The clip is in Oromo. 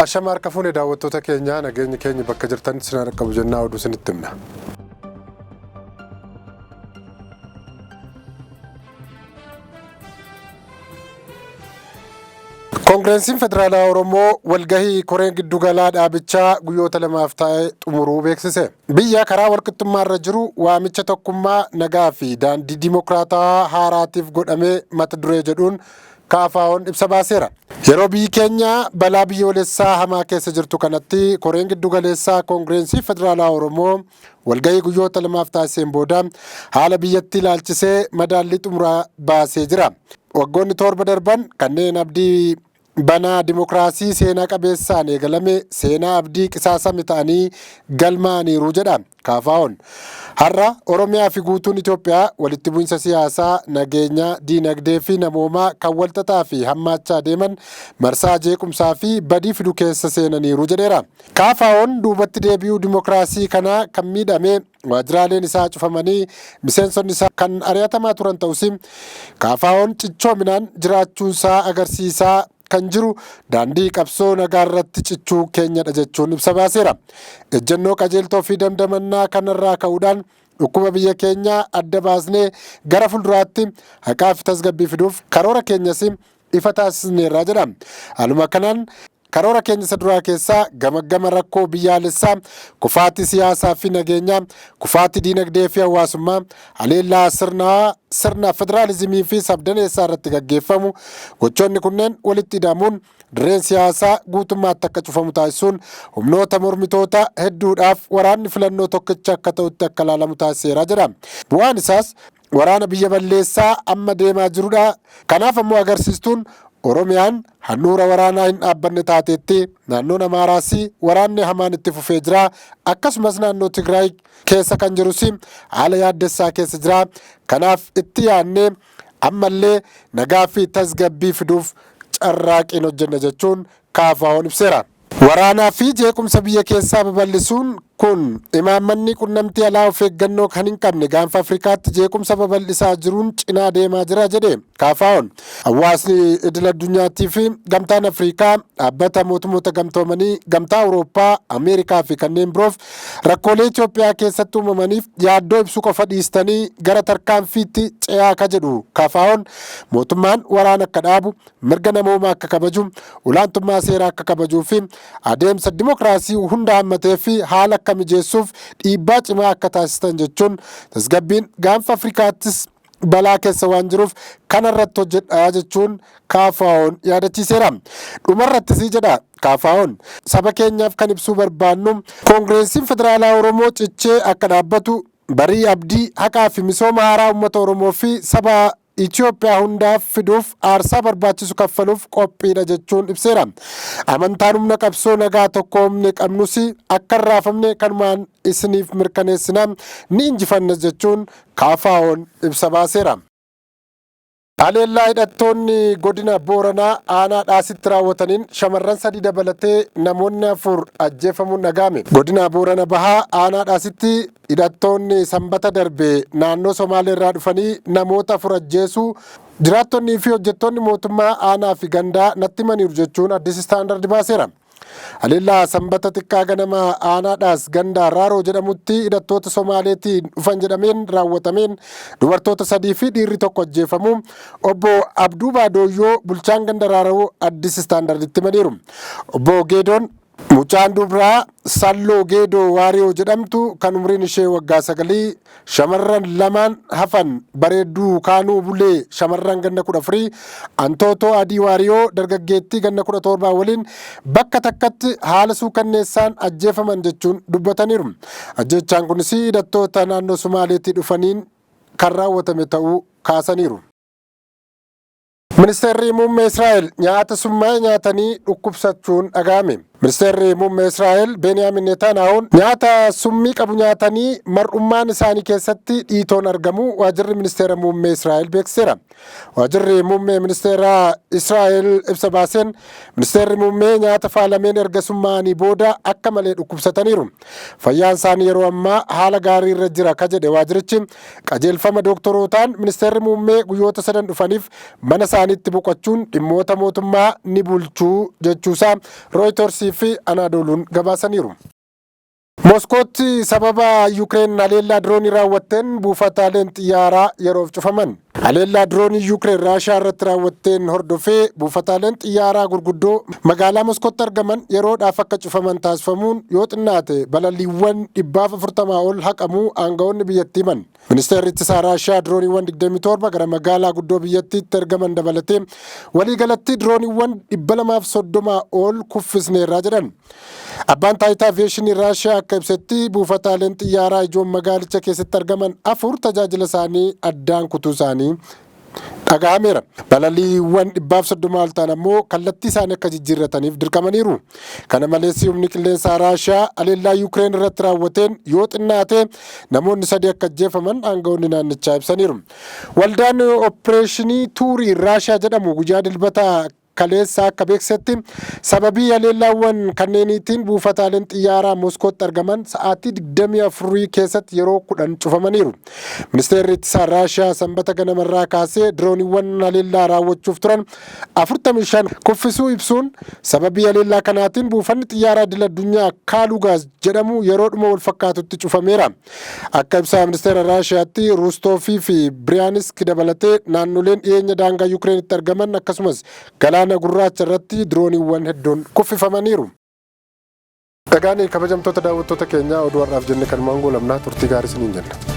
Ashama harka fuune daawwattoota keenyaa, nageenyi keenya bakka jirtanitti isin haa dhaqqabu jennaa oduu isinitti himna. Koongireensiin Federaalaa Oromoo walgahii koreen giddugalaa dhaabichaa guyyoota lamaaf taa'e xumuruu beeksise. Biyya karaa walqixxummaarra jiru waamicha tokkummaa nagaa fi daandii dimokiraatawaa haaraatiif godhamee mata duree jedhuun KFO'n ibsa baaseera. Yeroo biyyi keenya balaa biyyoolessaa hamaa keessa jirtu kanatti koreen giddugaleessaa Koongireensii Federaalaa Oromoo walgahii guyyoota lamaaf taasiseen booda haala biyyattii ilaalchisee madaallii xumuraa baasee jira. Waggoonni 7 darban kanneen abdii banaa dimokiraasii seenaa qabeessaan eegalame seenaa abdii qisaasame ta'anii galmaa'aniiru jedha KFO'n. Har'a Oromiyaa fi guutuun Itoophiyaa walitti bu'insa siyaasaa, nageenyaa, diinagdee fi namoomaa kan walxaxaa fi hammaachaa deeman marsaa jeequmsaa fi badii fidu keessa seenaniiru jedheera. KFO'n duubatti deebi'uu dimokiraasii kanaa kan miidhame waajjiraaleen isaa cufamanii miseensonni isaa kan ari'atamaa turan ta'us KFO'n cichoominaan jiraachuunsaa agarsiisaa kan jiru daandii qabsoo nagaa irratti cichuu keenyadha jechuun ibsa baaseera. Ejjennoo qajeeltoo fi damdamannaa kanarraa ka'uudhaan dhukkuba biyya keenyaa adda baasnee gara fuulduraatti haqaa fi tasgabbii fiduuf karoora keenyas ifa taasisneerra jedha. Haaluma kanaan karoora keenya isa duraa keessaa gamaggama rakkoo biyyaalessaa, kufaatii siyaasaa fi nageenyaa, kufaatii diinagdee fi hawaasummaa, haleellaa sirnaa sirna federaalizimii fi sabdaneessaa irratti gaggeeffamu, gochoonni kunneen walitti hidhamuun dirreen siyaasaa guutummaatti akka cufamu taasisuun humnoota mormitoota hedduudhaaf waraanni filannoo tokkicha akka ta'utti akka ilaalamu taasiseera jedha. Bu'aan isaas waraana biyya balleessaa amma deemaa jirudha. Kanaaf ammoo agarsiistuun Oromiyaan handhuura waraanaa hin dhaabbanne taateetti, naannoon Amaaraas waraanni hamaan itti fufee jira. Akkasumas naannoo Tigraay keessa kan jirus haala yaaddessaa keessa jira. Kanaaf itti yaadnee ammallee nagaa fi tasgabbii fiduuf carraaqiin hojjenna jechuun KFO'n ibseera. Waraanaa fi jeequmsa biyya keessaa babal'isuun kun imaammanni qunnamtii alaa of eeggannoo kan hin qabne gaanfa Afrikaatti jeequmsa babal'isaa jiruun cinaa deemaa jira jedhe KFO'n. Hawaasni idil addunyaatii fi gamtaan Afrikaa, dhaabbata mootummoota gamtoomanii, gamtaa Awurooppaa, Ameerikaa fi kanneen biroof rakkoolee Itoophiyaa keessatti uumamaniif yaaddoo ibsuu qofa dhiistanii gara tarkaanfiitti ce'aa ka jedhu KFO'n mootummaan waraana akka dhaabu, mirga namoomaa akka kabaju, olaantummaa seeraa akka kabajuu fi adeemsa dimokiraasii hunda hammatee fi haala akka mijeessuuf dhiibbaa cimaa akka taasisan jechuun tasgabbiin gaanfa Afrikaattis balaa keessa waan jiruuf kana irratti hojjedhaa jechuun KFO'n yaadachiiseera. Dhumarrattis jedha KFO'n saba keenyaaf kan ibsuu barbaannu Koongireensiin Federaalaa Oromoo cichee akka dhaabbatu barii abdii haqaa fi misooma haaraa uummata Oromoo fi saba Itoophiyaa hundaaf fiduuf aarsaa barbaachisu kaffaluuf qophiidha jechuun ibseera. Amantaan humna qabsoo nagaa tokkoomne qabnus akka hin raafamne kanumaan isiniif mirkaneessina, ni injifannas jechuun KFO'n ibsa baaseera. Haleellaa hidhattoonni godina Booranaa aanaa Dhaasitti raawwataniin shamarran 3 dabalatee namoonni 4 ajjeefamuun dhaga'ame. Godina Boorana Bahaa aanaa Dhaasitti hidhattoonni Sanbata darbe naannoo Somaaleerraa dhufanii namoota 4 ajjeesuu jiraattonnii fi hojjettoonni mootummaa aanaa fi gandaa natti himaniiru jechuun Addis Standard baaseera. Haleellaa Sanbata xiqqaa ganama aanaa Dhaas ganda Raaroo jedhamutti hidhattoota Somaaleetiin dhufan jedhameen raawwatameen dubartoota 3 fi dhiirri 1 ajjeefamuu obbo Abduu Baadooyyoo bulchaan ganda Raaroo Addis Standarditti himaniiru. Obbo Geedoon Mucaan dubraa Salloo Geedoo Waariyoo jedhamtu kan umriin ishee waggaa 9, shamarran lamaan hafan Bareedduu Kaanuu Bulee shamarran ganna 14, Antootoo Adii Waariyoo dargaggeettii ganna 17 waliin bakka takkatti haala suukanneessaan ajjeefaman jechuun dubbataniiru. Ajjeechaan kunis hidhattoota naannoo Sumaaleetii dhufaniin kan raawwatame ta'uu kaasaniiru. Ministeerri Muummee Israa'el nyaata summaa'e nyaatanii dhukkubsachuun dhaga'ame. Ministeerri Muummee Israa'el Beeniyaamin Neetaanaahuun nyaata summii qabu nyaatanii mar'ummaan isaanii keessatti dhiitoon argamuu waajirri ministeera muummee Israa'el beeksiseera. Waajirri muummee ministeera Israa'el ibsa baaseen ministeerri muummee nyaata faalameen erga summaa'anii booda akka malee dhukkubsataniiru. Fayyaan isaanii yeroo ammaa haala gaarii irra jira ka jedhe waajirichi qajeelfama dooktorootaan ministeerri muummee guyyoota sadan dhufaniif mana isaaniitti boqochuun dhimmoota mootummaa ni bulchuu jechuusaa Reuters fi Anaadooluun gabaasaniiru. Moskootti sababa Yukireen haleellaa diroonii raawwatteen buufataaleen xiyyaaraa yeroof cufaman. Haleellaa diroonii Yukireen Raashaa irratti raawwatteen hordofee buufataaleen xiyyaaraa gurguddoo magaalaa Moskootti argaman yeroodhaaf akka cufaman taasifamuun yoo xinnaate balaliiwwan 140 ol haqamuu aangawoonni biyyattii himan. Ministeerri ittisaa Raashaa dirooniiwwan 27 gara magaalaa guddoo biyyattiitti ergaman dabalatee waliigalatti dirooniiwwan 230 ol kuffisneerraa jedhan. Abbaan taayitaa aviyeeshinii Raashaa akka ibsetti buufataaleen xiyyaaraa ijoon magaalicha keessatti argaman afur tajaajila isaanii addaan kutuu isaanii dhaga'ameera. Balaliiwwan 130 ol ta'an ammoo kallattii isaanii akka jijjiirrataniif dirqamaniiru. Kana malees humni qilleensaa Raashaa haleellaa Yukireen irratti raawwateen yoo xinnaate namoonni 3 akka ajjeefaman aangawoonni naannichaa ibsaniiru. Waldaan Opereeshinii Tuurii Raashaa jedhamu guyyaa Dilbataa kaleessa akka beeksisetti sababii haleellaawwan kanneeniitiin buufataaleen xiyyaaraa Moskootti argaman sa'aatii 24 keessatti yeroo 10 cufamaniiru. Ministeerri ittisaa Raashiyaa Sanbata ganamarraa kaasee dirooniiwwan haleellaa raawwachuuf turan 45 kuffisuu ibsuun sababii haleellaa kanaatiin buufanni xiyyaaraa idil addunyaa Kaalugaas jedhamu yeroodhuma wal fakkaatutti cufameera. Akka ibsa ministeera Raashiyaatti Ruustoofii fi Biriyaanisk dabalatee naannoleen dhiyeenya daangaa Yukireenitti argaman akkasumas galaana gurraacha irratti dirooniiwwan hedduun kuffifamaniiru. Egaan kabajamtoota daawwattoota keenyaa, oduu har'aaf jenne kanumaan goolabnaa. Turtii gaarii isiniin jenna.